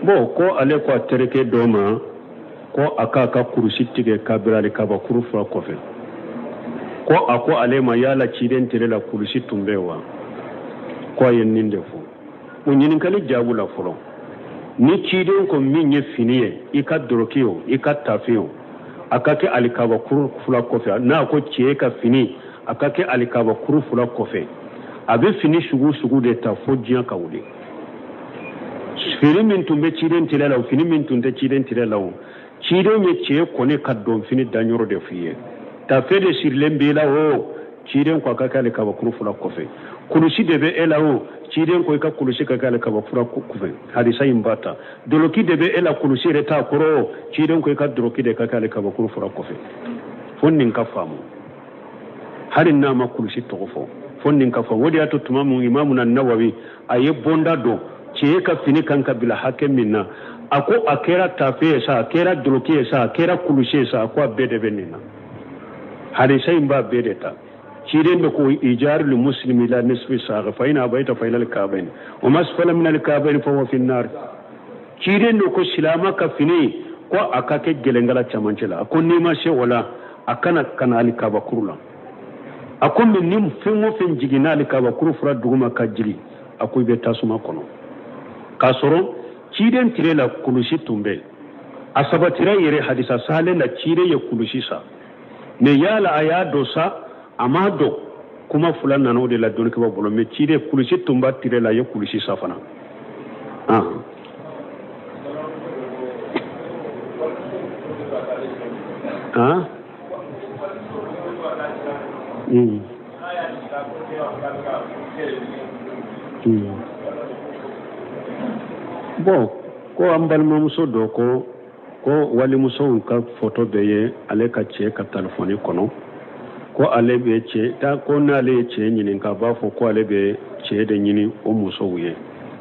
Bon, ko ale ko a terikɛ dɔ ma ko a k'a ka kurusi tigɛ ka bila alikabakuru fila kɔfɛ. Ko a ko ale ma yala ciden tile la kulusi tun bɛ wa? Ko a ye nin de fɔ. O ɲininkali jaabu la fɔlɔ, ni ciden ko min ye fini ye, i ka doroki o, i ka tafe o, a ka kɛ alikabakuru fila kɔfɛ. N'a ko cɛ ka fini a ka kɛ alikabakuru fila kɔfɛ, a bɛ fini sugu sugu de ta fo diɲɛ ka wuli. Fini min tun bɛ ciden tile la o, fini min tun tɛ ciden tile la o, ciden ye cɛ kɔni ka donfini danyɔrɔ de f'i ye. Tafe de sirilen b'i la o, ciden ko a ka kɛ alikabakuru fila kɔfɛ. Kulusi de bɛ e la o, ciden ko i ka kulusi ka kɛ alikabakuru fila kɔfɛ. Hadisa in b'a ta. Doloki de bɛ e la, kulusi yɛrɛ t'a kɔrɔ o, ciden ko i ka doloki de ka kɛ alikabakuru fila kɔfɛ. Fo nin ka faamu, hali n'a ma kulusi tɔgɔ fɔ, fo nin ka faamu. O de y'a to tuma min Imamuna Nawawi a ye bonda don cɛ ka fini kan ka bila hakɛ min na, a ko a kɛra tafe ye sa, a kɛra doloki ye sa, a kɛra kulusi ye sa, a ko a bɛɛ de bɛ nin na. Hadisa in b'a bɛɛ de ta. Ciden de ko ijaru li muslimi ila nisfi saqa fa in abayta fa ila al-ka'bayn wa ma asfala min al-ka'bayn fa huwa fi an-nar. Ciden de ko silama ka fini ko a ka kɛ gɛlɛnkala camancɛ la, a ko n'i ma se o la a kana kana alikabakuru la. A ko mɛ ni fɛn o fɛn jiginna alikabakuru fura duguma ka jigin, a ko i bɛ tasuma kɔnɔ. K'a sɔrɔ ciden tile la kulusi tun bɛ, a sabatira yɛrɛ hadisa salen na, ciden ye kulusi sa. Mɛ yala a y'a don sa, a m'a don, kuma fila nana o de la dɔnnikɛbaaw bolo. Mɛ ciden kulusi tun b'a tile la, a ye kulusi sa fana. Bon, ko an balimamuso dɔ ko ko walimusow ka foto bɛ ye ale ka cɛ ka telefɔni kɔnɔ, ko ale bɛ cɛ ta, ko n'ale ye cɛ ɲininka a b'a fɔ ko ale bɛ cɛ de ɲini o musow ye,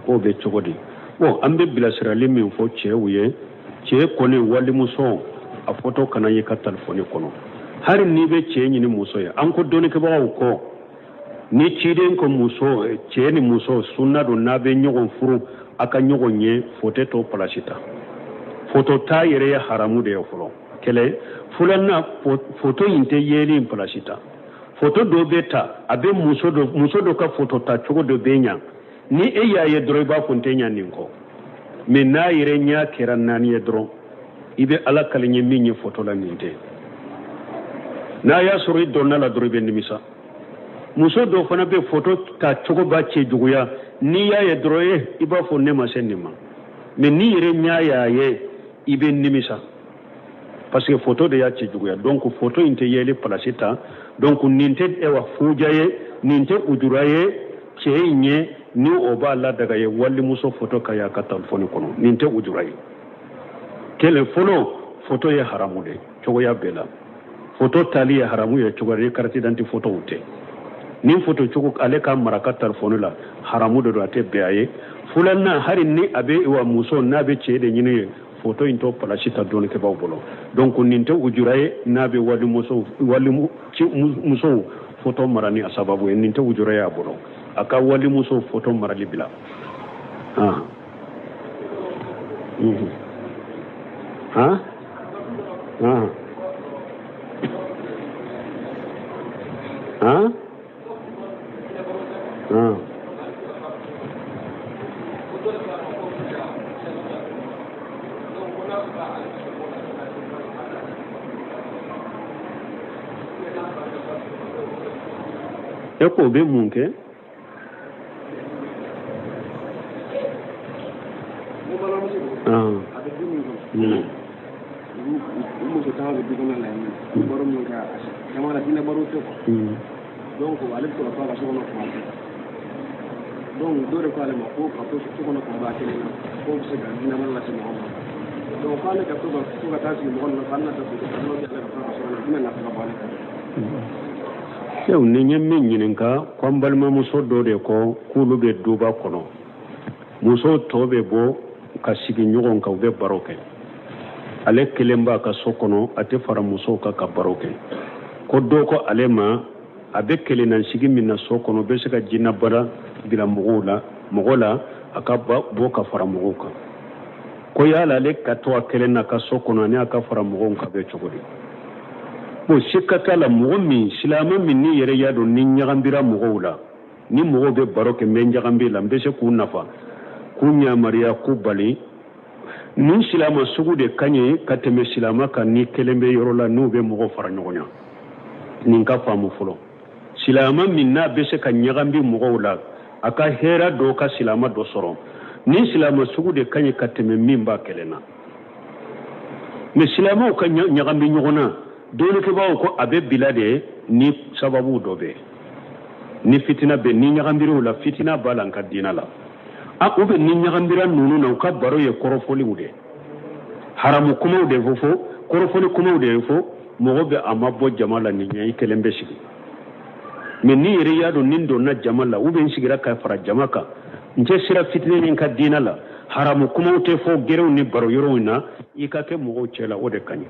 k'o bɛ cogo di? Bon, an bɛ bilasirali min fɔ cɛw ye, cɛ kɔni walimuso a foto kana ye ka telefɔni kɔnɔ, hali n'i bɛ cɛ ɲini muso ye. An ko dɔnnikɛbagaw kɔ ni ciden ko muso, cɛ ni muso sunna don, n'a bɛ ɲɔgɔn furu a ka ɲɔgɔn ye, foto t'o palasi ta. Foto ta yɛrɛ ye haramu de ye fɔlɔ. Kɛlɛ filanan, foto in tɛ yeli in palasi ta. Foto dɔ bɛ ta, a bɛ muso dɔ, muso dɔ ka foto ta cogo dɔ bɛ ɲa, ni e y'a ye dɔrɔn i b'a fɔ n tɛ ɲa nin kɔ. Mɛ n'a yɛrɛ ɲa kɛra naani ye dɔrɔn, i bɛ ala kali ye min ye foto la nin tɛ. N'a y'a sɔrɔ i donna la dɔrɔn i bɛ nimisa. Muso dɔ fana bɛ foto ta cogo b'a cɛ juguya, n'i y'a ye dɔrɔn e i b'a fɔ ne ma se nin ma. Mɛ n'i yɛrɛ ɲa y'a ye i bɛ nimisa, parce que foto de y'a cɛ juguya. Donc foto in tɛ yeli palasi ta. Donc nin tɛ ewa fuja ye, nin tɛ ujura ye cɛ in ye, ni o b'a ladaga ye walimuso foto ka y'a ka telefɔni kɔnɔ, nin tɛ ujura ye. Kelen fɔlɔ, foto ye haramu de ye cogoya bɛɛ la. Foto tali ye haramu ye cogoya ni carte d'identité fotow tɛ. Nin foto cogo ale ka mara ka telefɔni la haramu de don, a tɛ bɛn a ye. Filanan, hali ni a bɛ wa muso n'a bɛ cɛ de ɲini ye, foto in t'o palasi ta dɔnnikɛbaaw bolo. Donc nin tɛ ujura ye n'a bɛ walimuso walimusow foto mara ni a sababu ye, nin tɛ ujura ye a bolo, a ka walimuso foto marali bila. E k'o bɛ mun kɛ? Muso caman bɛ du kɔnɔ la yen nɔ, baro min kɛ jama la, diinɛ baro tɛ quoi. Donc ale bɛ to ka to a ka so kɔnɔ kuma bɛɛ. Donc dɔ de ko ale ma ko ka to so kɔnɔ kuma bɛɛ a kelen na, k'o bɛ se ka diinɛ baro lase mɔgɔ ma. Donc k'ale ka to ka to ka taa sigi mɔgɔ nɔfɛ, hali n'a tɛ foto ta, n'o tɛ ale ka to a ka so kɔnɔ, jumɛn nafa ka bon ale kan? Sew, ni n ye min ɲininka, ko an balimamuso dɔ de ko k'olu bɛ duba kɔnɔ, musow tɔ bɛ bɔ ka sigi ɲɔgɔn kan, u bɛ baro kɛ, ale kelen b'a ka so kɔnɔ, a tɛ fara musow kan ka baro kɛ. Ko dɔ ko ale ma a bɛ kelenna sigi min na so kɔnɔ, bɛ se ka jinɛbana bila mɔgɔw la, mɔgɔ la, a ka bɔ ka fara mɔgɔw kan. Ko yala ale ka to a kelen na ka so kɔnɔ ani a ka fara mɔgɔw kan bɛ cogo di? Bon, sikka t'a la, mɔgɔ min, silamɛ min n'i yɛrɛ y'a dɔn ni ɲagambira mɔgɔw la, ni mɔgɔw bɛ baro kɛ, n bɛ ɲagambi la, n bɛ se k'u nafa, k'u yamaruya, k'u bali, nin silama sugu de ka ɲi ka tɛmɛ silama kan ni kelen bɛ yɔrɔ la n'u bɛ mɔgɔ fara ɲɔgɔn kan. Nin ka faamu fɔlɔ, silama min n'a bɛ se ka ɲagambi mɔgɔw la, a ka hɛrɛ dɔ ka silama dɔ sɔrɔ, nin silama sugu de ka ɲi ka tɛmɛ min b'a kelen na. Mais silamaw ka ɲagambi ɲɔgɔn na, dɔnnikɛbaaw ko a bɛ bila de ni sababu dɔ bɛ, ni fitina bɛ, ni ɲagambiriw la, fitina b'a la n ka diina la. A u bɛ ni ɲagambira ninnu na, u ka baro ye kɔrɔfɔliw de, haramu kumaw de fɔ, fɔ kɔrɔfɔli kumaw de fɔ, mɔgɔ bɛ a ma bɔ jama la nin ɲɛ, i kelen bɛ sigi. Mais n'i yɛrɛ y'a dɔn ni n donna jama la, ou bien n sigira ka fara jama kan, n tɛ sira fitinɛ nin ka diina la, haramu kumaw tɛ fɔ gɛrɛw ni baro yɔrɔw na, i ka kɛ mɔgɔw cɛ la, o de ka ɲi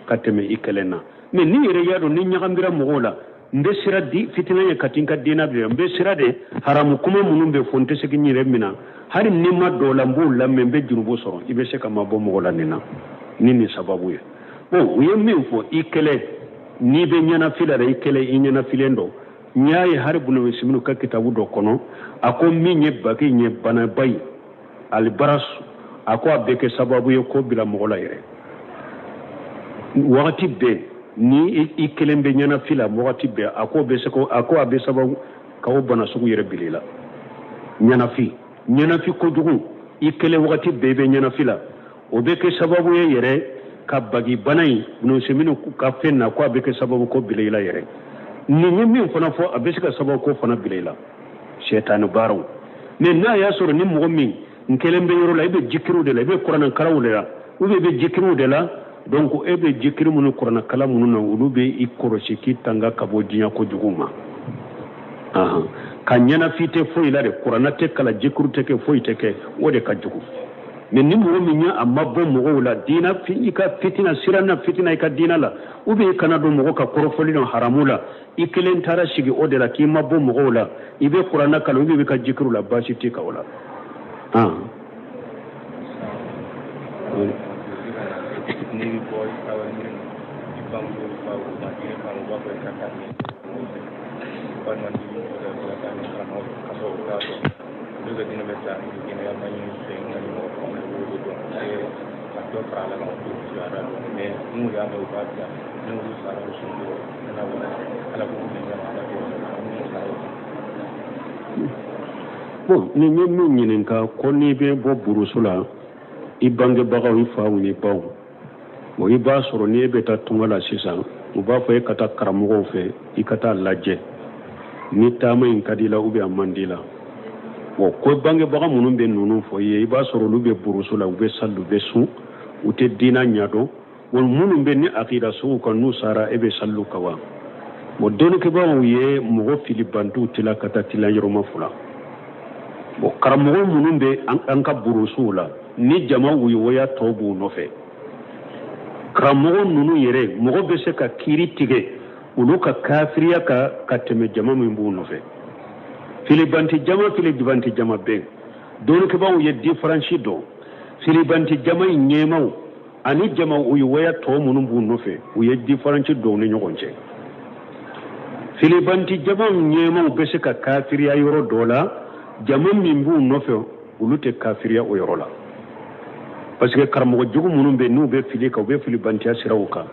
ka tɛmɛ i kelen na. Mais n'i yɛrɛ y'a dɔn ni ɲagambira mɔgɔw la, n bɛ sira di fitinɛ ye ka ti n ka diina bila, n bɛ sira de haramu kuma minnu bɛ fɔ, n tɛ se k'i yɛrɛ minɛ, hali ni ma dɔw la n b'u lamɛn, n bɛ jurubu sɔrɔ, i bɛ se ka mabɔ mɔgɔ la nin na ni nin sababu ye. Bon, u ye min fɔ, i kelen n'i bɛ ɲɛnafi la, i kelen i ɲɛnafilen don. N y'a ye hali Ibunu Useminu ka kitabu dɔ kɔnɔ, a ko min ye bagi ye, banaba ye, alibarasu, a ko a bɛ kɛ sababu ye ko bila mɔgɔ la yɛrɛ. Wagati bɛɛ ni i kelen bɛ ɲɛnafi la, wagati bɛɛ, a ko bɛ se ko, a ko a bɛ sababu ka o bana sugu yɛrɛ bila i la. Ɲɛnafi, ɲɛnafi kojugu, i kelen wagati bɛɛ i bɛ ɲɛnafi la, o bɛ kɛ sababu ye yɛrɛ ka bagi bana in, Ibunu Useminu ka fɛn na, ko a bɛ kɛ sababu ko bila i la yɛrɛ. Nin ye min fana fɔ, a bɛ se ka sababu ko fana bila i la, sɛtani baaraw. Mais n'a y'a sɔrɔ ni mɔgɔ min n kelen bɛ yɔrɔ la, i bɛ jikiriw de la, i bɛ kuranɛkalanw de la, ou bien i bɛ jikiriw de la, donc e bɛ jikiri minnu, kuranɛkalan minnu na, olu bɛ i kɔlɔsi k'i tanga ka bɔ diɲɛ kojugu ma. Ka ɲɛnafi tɛ foyi la de, kuranɛ tɛ kalan, jikiri tɛ kɛ, foyi tɛ kɛ, o de ka jugu. Mais ni mɔgɔ min ye a ma bɔ mɔgɔw la, diina i ka fitina sira na, fitina i ka diina la, ou bien i kana don mɔgɔ ka kɔrɔfɔli na haramu la, i kelen taara sigi o de la k'i ma bɔ mɔgɔw la, i bɛ kuranɛ kalan, ou bien i bɛ ka jikiriw la, baasi t'i kan o la. Bon, ni ye min ɲininka ko n'i bɛ bɔ burusu la, i bangebagaw, i faw ni baw, bon, i b'a sɔrɔ n'i bɛ taa tunga la sisan, u b'a fɔ e ka taa karamɔgɔw fɛ, i ka taa lajɛ ni taama in ka di la ou bien a man di la. Bon, ko bangebaga minnu bɛ ninnu fɔ i ye, i b'a sɔrɔ olu bɛ burusu la, u bɛ sali, u bɛ sun, u tɛ diina ɲɛdɔn. Bon, minnu bɛ ni akida sugu kan, n'u sara, e bɛ saliw kan wa? Bon, dɔnnikɛbaaw ye mɔgɔ filibantiw tila ka taa tila yɔrɔma fila. Bon, karamɔgɔ minnu bɛ an ka burusuw la, ni jama woyowoya tɔw b'u nɔfɛ, karamɔgɔ ninnu yɛrɛ, mɔgɔ bɛ se ka kiiri tigɛ olu ka kafiriya ka tɛmɛ jama min b'u nɔfɛ. Filibanti jama, filibanti jama bɛn, dɔnnikɛbaaw ye diferansi dɔn filibanti jama in ɲɛmaw ani jama woyowoya tɔ minnu b'u nɔfɛ, u ye diferansi dɔn ni ɲɔgɔn cɛ. Filibanti jama ɲɛmaw bɛ se ka kafiriya yɔrɔ dɔ la, jama min b'u nɔfɛ, olu tɛ kafiriya o yɔrɔ la, parce que karamɔgɔ jugu minnu bɛ n'u bɛ fili kan, u bɛ filibantiya siraw kan,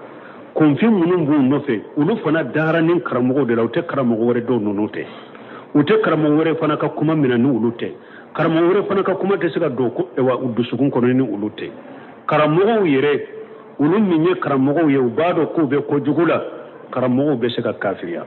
kunfin minnu b'u nɔfɛ, olu fana dara ni karamɔgɔw de la, u tɛ karamɔgɔ wɛrɛ dɔn ninnu tɛ, u tɛ karamɔgɔ wɛrɛ fana ka kuma minɛ ni olu tɛ, karamɔgɔ wɛrɛ fana ka kuma tɛ se ka don u dusukun kɔnɔ ni olu tɛ. Karamɔgɔw yɛrɛ, olu min ye karamɔgɔw ye, u b'a dɔn k'u bɛ kojugu la, karamɔgɔw bɛ se ka kafiriya,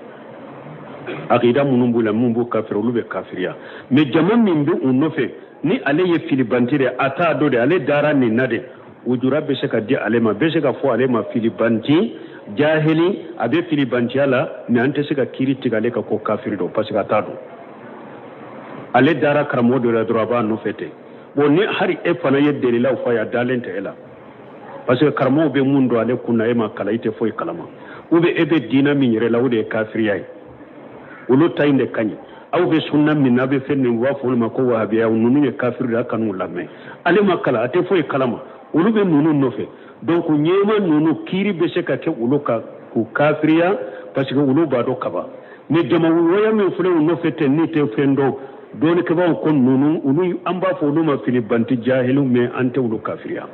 akida minnu b'u la, minnu b'u kafiri, olu bɛ kafiriya. Mais jama min bɛ u nɔfɛ, ni ale ye filibanti de, a t'a dɔn de, ale dara nin na de, wujura bɛ se ka di ale ma, bɛ se ka fɔ ale ma filibanti, jahili, a bɛ filibantiya la, mais an tɛ se ka kiiri tigɛ ale kan ko kafiri don, parce que a t'a dɔn, ale dara karamɔgɔ dɔ la dɔrɔn, a b'a nɔfɛ ten. Bon, ni hali e fana ye delilaw fɔ a ye, a dalen tɛ e la, parce que karamɔgɔw bɛ mun dɔn ale kun na, e ma kalan, i tɛ foyi kalama, ou bien e bɛ diinɛ min yɛrɛ la, o de ye kafiriya ye, olu ta in de ka ɲi. Aw bɛ sunna min na, aw bɛ fɛn nin, u b'a fɔ olu ma ko wahabiya, ninnu ye kafiri de ye, a kan'u lamɛn. Ale ma kalan, a tɛ foyi kalama, olu bɛ ninnu nɔfɛ. Donc ɲɛmaa ninnu kiiri bɛ se ka kɛ olu kan k'u kafiriya, parce que olu b'a dɔn kaban. Mais jama wɛrɛ min filɛ u nɔfɛ ten, n'u tɛ fɛn dɔn, dɔnnikɛbaaw ko ninnu, olu an b'a fɔ olu ma filibanti jahiliw, mais an tɛ olu kafiriya.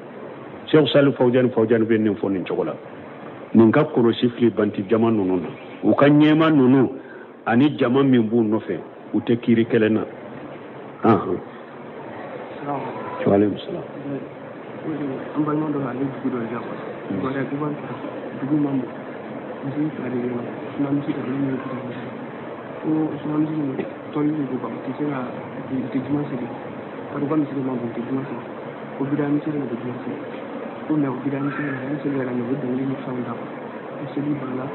Cheikh Salih Fawjani Fawjani bɛ nin fɔ nin cogo la. Nin ka kɔlɔsi filibanti jama ninnu na, u ka ɲɛmaa ninnu ani jama min b'u nɔfɛ, u tɛ kiiri kelen na. Waaleykum salaam. An balima dɔ ale dugu dɔ de la quoi, dugu wɛrɛ dugu ma bon, misi fila de bɛ yen nɔ, suna misi dɔ min bɛ dugu ko suna misi tɔli de don quoi, u tɛ se ka u tɛ juma seli parce que u ka misiri ma bon, u tɛ juma seli, ko bida misiri de bɛ juma seli ko, mais o bida misiri la ni seli yɛrɛ u bɛ dɔnkili ni fɛnw da quoi, ni seli banna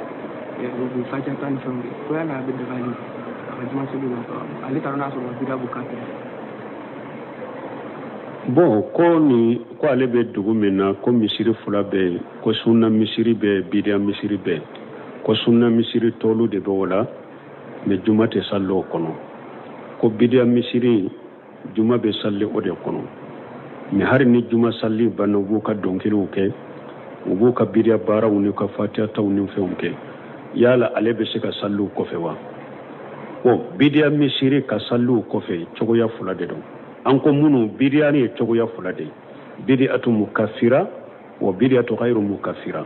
u bɛ fatiha ta ni fɛnw kɛ, ko yala a bɛ daga ale a ka juma seli la, ale taara n'a sɔrɔ bida b'u kan. Bon, ko ni ko ale bɛ dugu min na, ko misiri fila bɛ yen, ko sunna misiri bɛ yen, bidiya misiri bɛ yen, ko sunna misiri tɔlu de bɛ o la, mais juma tɛ sali o kɔnɔ, ko bidiya misiri juma bɛ sali o de kɔnɔ, mais hali ni juma sali banna, u b'u ka dɔnkiliw kɛ, u b'u ka bidiya baaraw n'u ka fatiyataw ni fɛnw kɛ, yala ale bɛ se ka saliw kɔfɛ wa? Bon, bidiya misiri ka saliw kɔfɛ, cogoya fila de don. An ko minnu bidiya ye cogoya fila de ye: bidiyatu mukafira wa bidiyatu ghayru mukafira.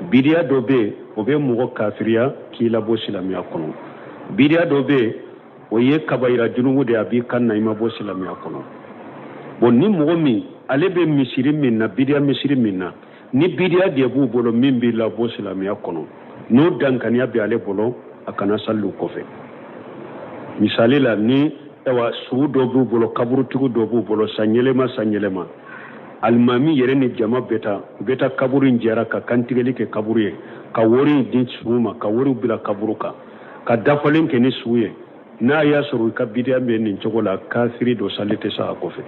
Bidiya dɔ bɛ yen, o bɛ mɔgɔ kafiriya k'i labɔ silamɛya kɔnɔ. Bidiya dɔ bɛ yen, o ye kabayira junubu de ye, a b'i kan na, i ma bɔ silamɛya kɔnɔ. Bon, ni mɔgɔ min ale bɛ misiri min na, bidiya misiri min na, ni bidiya de b'u bolo min b'i labɔ silamɛya kɔnɔ, n'o dankaniya bɛ ale bolo, a kana sali u kɔfɛ. Misali la, ni ayiwa sugu dɔ b'u bolo, kaburutigiw dɔ b'u bolo, san yɛlɛma san yɛlɛma, alimami yɛrɛ ni jama bɛ taa, u bɛ taa kaburu in jɛra ka kantigɛli kɛ kaburu ye, ka wari di sugu ma, ka wari bila kaburu kan, ka dafalen kɛ ni sugu ye, n'a y'a sɔrɔ i ka bidiya bɛ nin cogo la, kafiri dɔ, sali tɛ sa a kɔfɛ.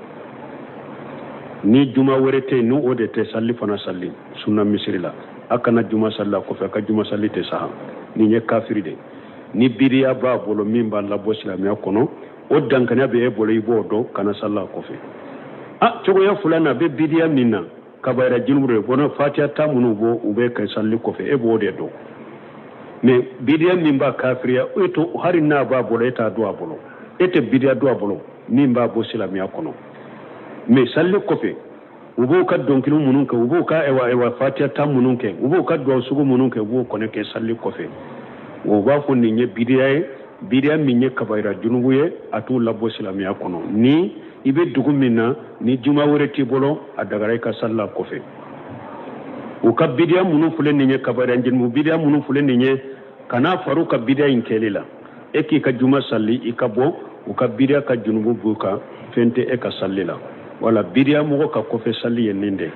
Ni juma wɛrɛ tɛ yen, ni o de tɛ sali fana sali sunna misiri la, a kana juma sali a kɔfɛ, a ka juma sali tɛ sa, nin ye kafiri de. Ni bidiya b'a bolo min b'a labɔ silamɛya kɔnɔ, o dankaniya bɛ e bolo, i b'o dɔn, kana sali a kɔfɛ. A cogoya filanan, a bɛ bidiya min na, kabayira junubu de bɔnna, fatiya ta minnu bɔ, u bɛ kɛ sali kɔfɛ, e b'o de dɔn. Mais bidiya min b'a kafiriya, e to hali n'a b'a bolo, e t'a dɔn a bolo, e tɛ bidiya dɔn a bolo min b'a bɔ silamɛya kɔnɔ. Mais sali kɔfɛ, u b'u ka dɔnkili minnu kɛ, u b'u ka ewa fatiya ta minnu kɛ, u b'u ka duwawu sugu minnu kɛ, u b'o kɔni kɛ sali kɔfɛ, o b'a fɔ nin ye bidiya ye, bidiya min ye kabayira junubu ye, a t'u labɔ silamɛya kɔnɔ. Ni i bɛ dugu min na, ni juma wɛrɛ t'i bolo, a dagara i ka sali la kɔfɛ. U ka bidiya minnu filɛ nin ye, kabayira junubu bidiya minnu filɛ nin ye, kana far'u ka bidiya in kɛli la. E k'i ka juma sali, i ka bɔ, u ka bidiya ka junubu b'u kan, fɛn tɛ e ka sali la. Wala bidiya mɔgɔ ka kɔfɛ sali ye nin de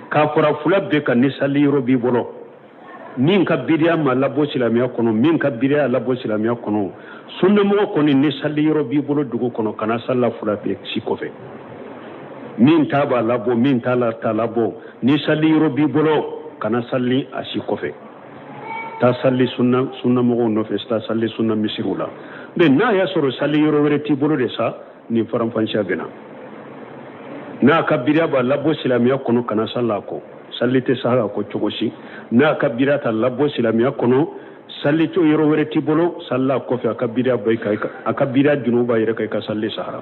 k'a fɔra fila bɛɛ kan. Ni sali yɔrɔ b'i bolo, min ka bidiya ma labɔ silamɛya kɔnɔ, min ka bidiya labɔ silamɛya kɔnɔ, sunnamɔgɔ kɔni, ni sali yɔrɔ b'i bolo dugu kɔnɔ, kana sali fila bɛɛ si kɔfɛ. Min ta b'a labɔ, min t'a la t'a labɔ, ni sali yɔrɔ b'i bolo, kana sali a si kɔfɛ. Taa sali sunna sunnamɔgɔw nɔfɛ, taa sali sunna misiriw la. Mais n'a y'a sɔrɔ sali yɔrɔ wɛrɛ t'i bolo de sa, nin faranfansiya bɛ na. N'a ka bidiya b'a labɔ silamɛya kɔnɔ, kana sali a kɔ, sali tɛ sa a kɔ cogo si. N'a ka bidiya t'a labɔ silamɛya kɔnɔ, sali to yɔrɔ wɛrɛ t'i bolo, sali a kɔfɛ, a ka bidiya bɔ i kan, a ka bidiya junubu b'a yɛrɛ kan, i ka sali sahara.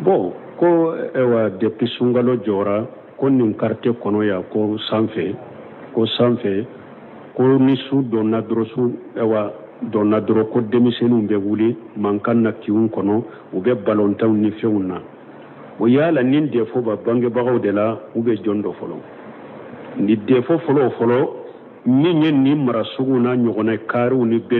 Bon, ko ewa depuis sunkalo jɔra, ko nin quartier kɔnɔ yan, ko sanfɛ, ko sanfɛ, ko ni su donna dɔrɔn, su ewa donna dɔrɔn, ko denmisɛnninw bɛ wuli mankan na kinw kɔnɔ, u bɛ balontanw ni fɛnw na. O yala nin défaut b'a bangebagaw de la, u bɛ jɔn dɔ fɔlɔ? Ni défaut fɔlɔ fɔlɔ min ye nin mara sugu n'a ɲɔgɔnna kariw ni bɛɛ.